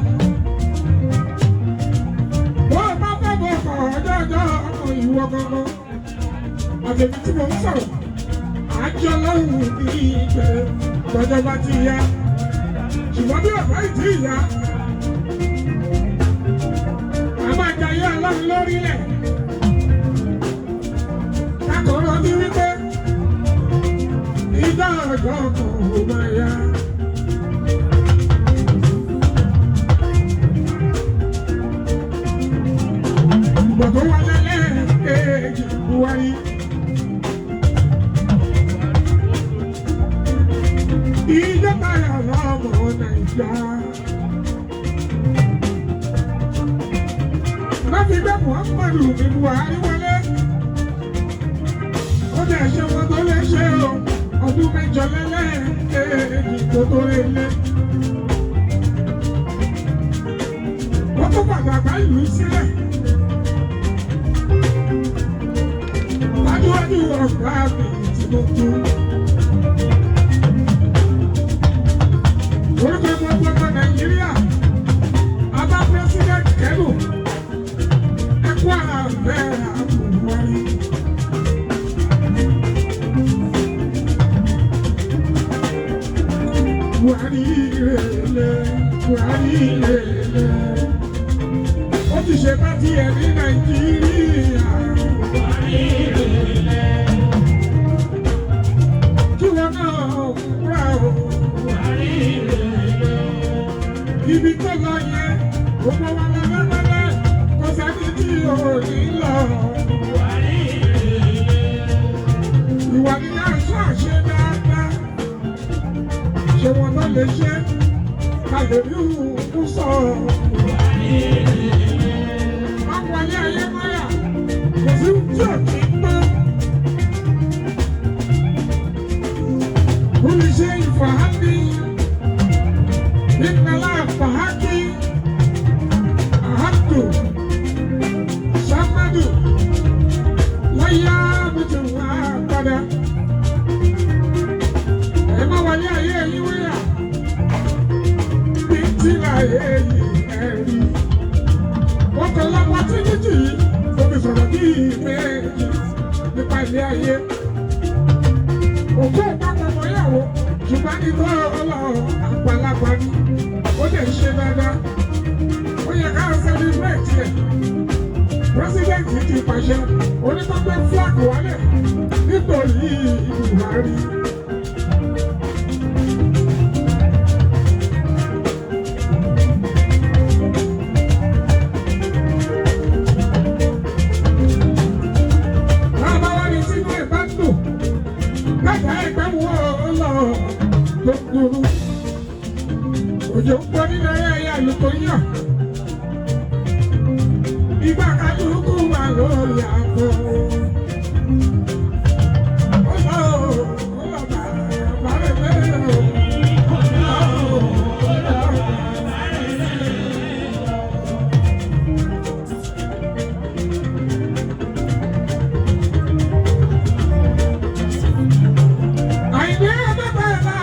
Bó o bá fẹ́ bọ̀ kọ̀ ọjọ́ ọjọ́ ọkọ̀ ìwọ gangan. Àtẹ̀mí tí mo ń sọ̀rọ̀. Àjọ lọ́hùn ní ìgbẹ́ lọ́jọ́ bá ti yá. Ṣùgbọ́n bí ọ̀bá ìdí ìyá. A máa jayé ọlọ́run lórílẹ̀. Kákọ̀ọ́rọ́ ní wípé ìjọ ọjọ́ kan ò máa yá. Ìgbà tó wà lẹ́lẹ́kejì Buhari. Ìjọba ọlọ́mọ Nàìjíríà. Wọ́n fi gbé Muhammadu ní Buhari wọlé. Ó dẹ̀ ṣe wọn tó lè ṣe o. Ọdún mẹ́jọ lẹ́lẹ́kejì tó tó lé lé. Wọ́n tún pàtàkì ìlú sílẹ̀. Wájúwájú ọ̀gá mi tí mo tú. Orúkọ gbogbo ọmọ Nàìjíríà, Abá President Kẹ́lù, ẹkú àbẹ́ àbùwárí. Buhari rèlè, Buhari rèlè. Ó ti ṣe bá tiẹ̀ ní Nàìjíríà. Buhari rèlè. Kí wọn náà múra o. Buhari rèlè. Ibi tó lọ yẹn, gbogbo wa la lọ́lọ́lẹ́, kò sẹ́ni tí ò ní lọ. Buhari rèlè. Ìwà ni náà ṣàṣe dáadáa. Ṣé wọn náà lè ṣe? Ká lè rí òkú sọ. Má wọlé ayé mọ́yà, kò sí tí ò kí ń tán. Kúlì ṣe ìfàhání, ìnàlá fàhákì, àhàdù, sàmádù, láyé àbùtù wà padà. Ẹ má wọlé ayé yín wíyà, bí tí láyé yìí ẹ rí. Wọ́n kọ́ lọ́pọ̀ tí méjì yìí, mo fi sọ̀rọ̀ bí méjì nípa ilé ayé. Òkú ìpapọ̀ mọ́yàwó, ṣùgbọ́n ní tó ọlọ́run àgbàlagbà ni, ó lè ṣe dáadáa. Ó yẹ ká sẹ́líbrẹ̀tì ẹ̀. Pírẹ́sídẹ̀ntì ti pàṣẹ onítọ́gbẹ́ flag wálẹ̀ nítorí Buhari. Bàbá wa ní sínú ẹ̀ bá ń dùn. Bàbá ẹgbẹ́ wo lọ tó ń dúró. Òjò ń pọ̀ nínú ayé àlùkò yàn. Ìgbà kálukú wà lórí àgọ́. Ó lọ ó lọ bàbá rẹ̀ lé o. Ó lọ ó lọ bàbá rẹ̀ lé o. Àyìnbí bàbá bá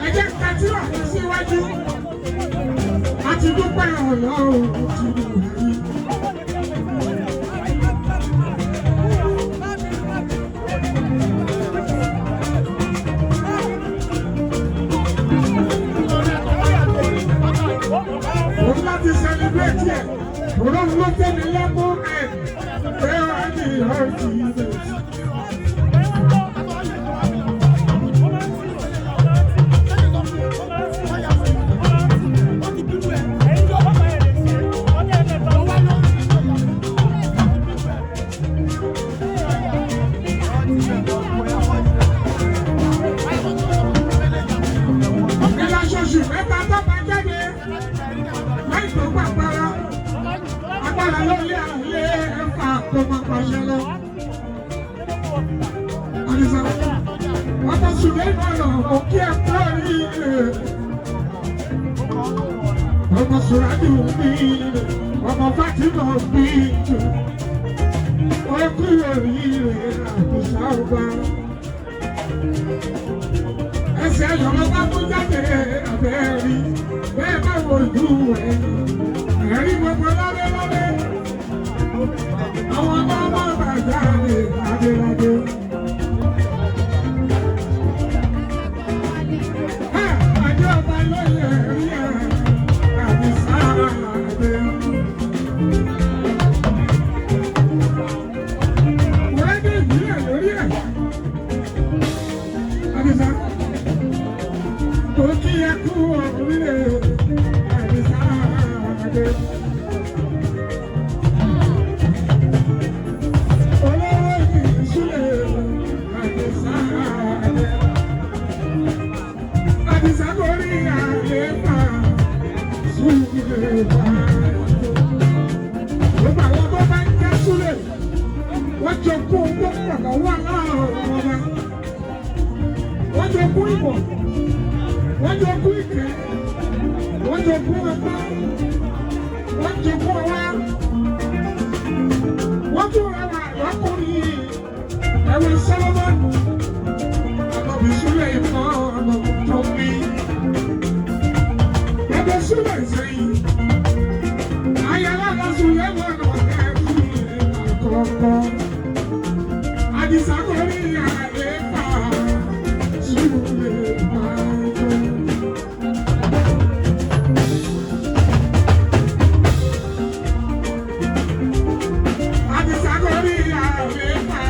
ẹ jẹ́ ká tí wà fún síwájú. A ti dúpẹ́ Ọlọ́run ti Buhari. Láti celebrate ẹ̀, òun ló tẹ̀lé lẹ́mú ẹ̀ ẹ̀ wá ní ọ̀tí ilẹ̀. Ìlàṣọṣù mẹ́ta tó bá jáde láì tó gbàgbára agbára lórí àlẹ́ ẹ̀fà kò má pàṣẹ lọ. Àdìsá, ọmọ Sùlẹ́mọ̀nà kò kí ẹ kú oríire. Ọmọ Sùràdì mi, ọmọ Fátímọ̀ mi jù. Ó kú oríire Àdìsá ọba. Ẹsẹ̀ ayọ̀ bá mú jáde abẹ́rí bẹ́ẹ̀ bá wo ojú ẹ̀ ẹ̀rí gbogbo lọ́dẹ́ lọ́dẹ́ àwọn ọmọ ọmọ bàjá lè ládéládé. Àjọ ọba lóye rí ẹ̀ Àdìsá àdé. Wọ́n dé ìbílẹ̀ lórí ẹ̀. Àdìsá kò kí ẹ kú oríire Àdìsá àdé. Olówó ìṣúlẹ̀ Àdìsá àdé. Àdìsá kò rí àlééfà súlẹ̀ bá. Gbogbo àwọn tó bá ń jẹ́ súlẹ̀, wọ́n jọ kó owó pọ̀ lọ́wọ́ aláàrọ̀ ọba. Wọ́n jọ kó ìmọ̀, wọ́n jọ kú ìkẹ́, wọ́n jọ kú ọgbọ́n, wọ́n jọ kú ọwá, wọ́n tún rẹwà lọ́kùnrin ẹ̀wọ̀n Sọlọ́mọ́nù, àlọ́bí súlẹ̀ ìmọ̀ ọ̀nà tó mi. Bàbá súlẹ̀ sẹ́yìn, ayára lọ́sùn lẹ́wọ̀n ọ̀gá ẹ̀kú àkọ́kọ́. Àdìsá kò rí àlééfà súlẹ̀ máa ń tó. Àdìsá kò rí àlééfà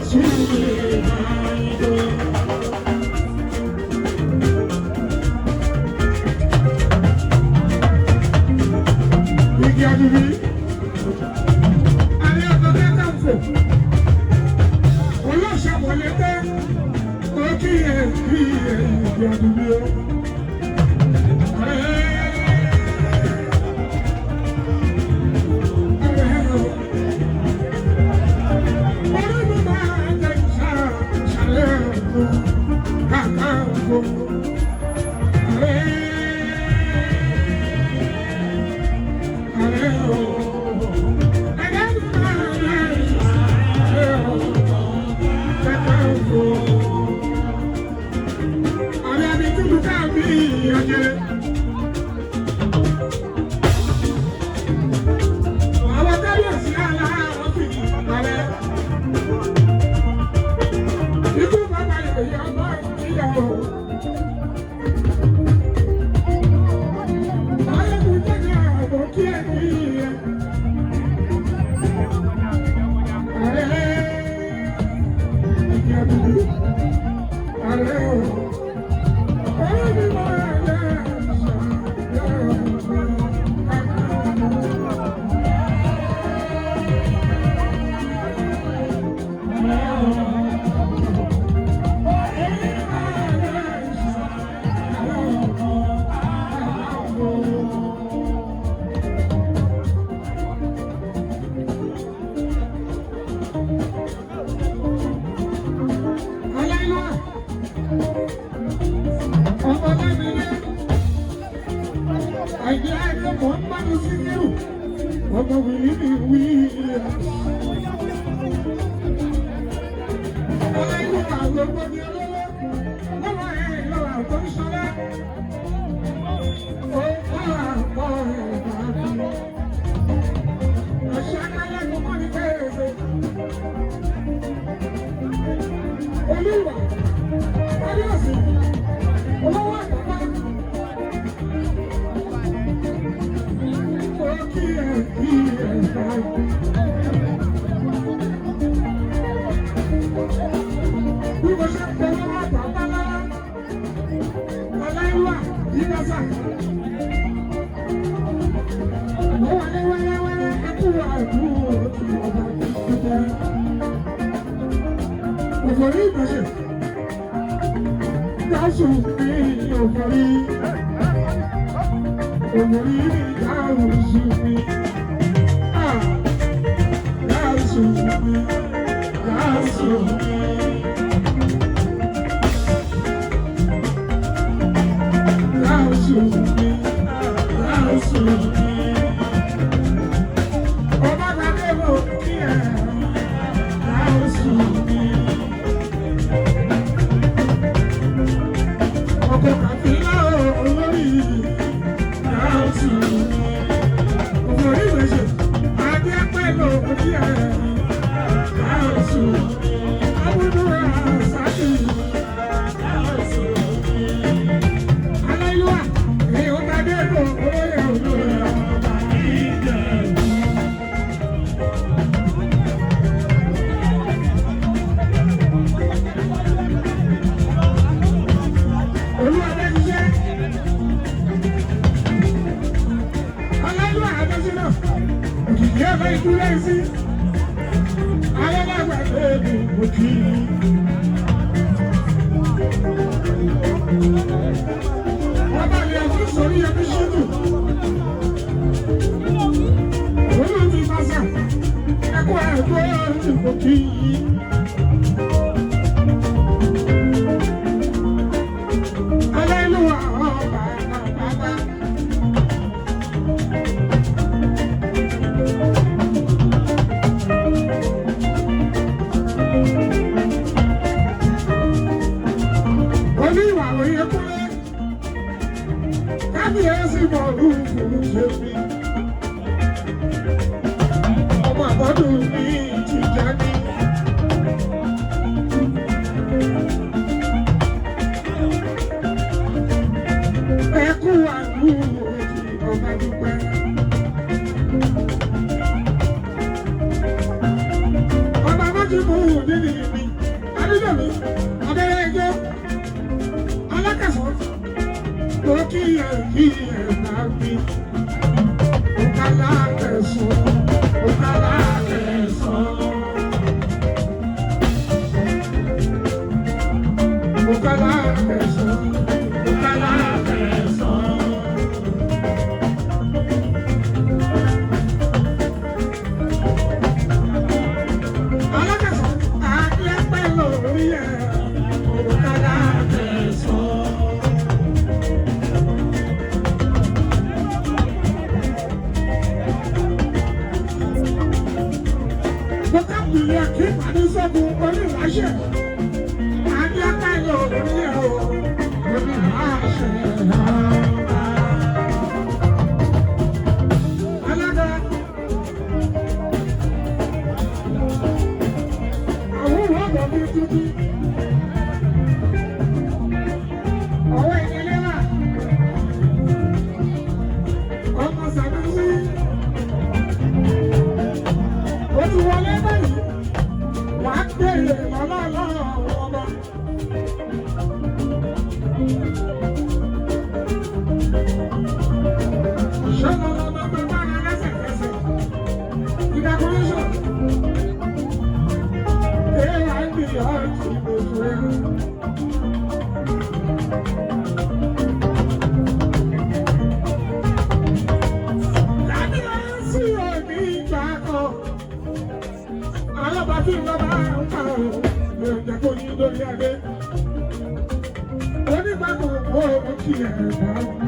súlẹ̀ máa ń tó. Igi adubi. Alẹ́ ọ̀dọ́ kẹ́kẹ́ ń fò. Olóṣàwọlé tẹ́. Ó kí ẹ kí ẹ igi adubi o. Orí mi máa ń jẹ ìṣàlẹ̀ ọ̀gbọ̀n kàkà ọ̀gbọ̀n. Ikú bàbá ìyá ọmọ ìyàwó. Ọmọ wìlí mi wí. Ọlá inú àgbègbè ni olówó, lọ́wọ́ ẹ̀ lọ́wọ́ àtọ́sọ́lá. Ó kọ́ àpọ̀ ẹ̀dá mi. Ọ̀ṣẹ́ akálẹ́nu mọ́ ní kẹ́hìndé. Olúwa, Kábíyèsí, olówó àgbàgbà. kí ẹ kí ẹ bá. Bí mo ṣe ń bẹ lọ́wọ́ bàbá lọ́wọ́, aláìwá yíyásá. Mo wà ní wẹ́rẹ́wẹ́rẹ́ ẹkú àdúró ti ọba tuntun. Òfòrí ìgbọ̀nsẹ̀. Gáàsù mi òfòrí. Òfòrí mi gáàsù mi. Gáàsù mi. Gáàsù mi. Gáàsù mi. Gáàsù mi. Ọba gbàgbé mo kí ẹ. Gáàsù mi. Ọkọ̀ kàfílà olórí gáàsù mi. Òfòrí ìgbésẹ̀ adé pẹ̀lú òkú ẹ̀ gáàsù mi. Abúlé àṣàkì gáàsù mi. Aláìlúwà èyí ó ta dé lò olóyè olóyè ọba ìjẹ̀bú. Olúwa bẹ́ẹ̀ ṣiṣẹ́. Aláìlúwà Adésínà, òkìkí ẹ̀fẹ́ ìdúró sí. Ayélujára ẹ̀ẹ́dì òkì. Wọ́n bá lè fún sórí ẹbí ṣídù. Olú ti fásà, ẹkú ẹ̀kọ́ ẹ̀ẹ́dì òkì. Aláìlúwà ọba bàbá. Oníwà òye kúlẹ̀, kábíyèsí bọ̀lú fún ṣe mi. Ọmọ àbọ̀dún ní ìtìjà ní. Ẹkú àlù òjì ọba dúpẹ́. Ọba bá ti mú un nínú ìmí, Adédọ̀mí, Abẹ́rẹ́ ẹjọ́, alákàsọ́, tó kí ẹ kí ẹ máa bí. Òkàlà kẹsàn, òkàlà kẹsàn. Òkàlà kẹsàn, òkàlà kẹsàn. Alákàsọ́, adé pẹ́ lórí ẹ̀, òkàlà kẹsàn. Mo ká bìlẹ̀ kí pàdé sọ́gun oníwàṣẹ̀. Adé pẹ́ lórí ẹ̀ o, oníwàṣẹ̀ ọba. Alága. Àwọn òwò mi tuntun. Ọwọ́ ìdílé wà. Ọmọ Sànúsí. Ó ti wọlé báyìí. Wàá gbèrè lọ́lọ́lọ́ ọba. Ṣé lọ́lọ́ máa bá bára lẹ́sẹ̀kẹsẹ̀? Ìdàkúrẹ́sọ̀. Onígbàgbọ́ òun kì í ẹ̀ bá.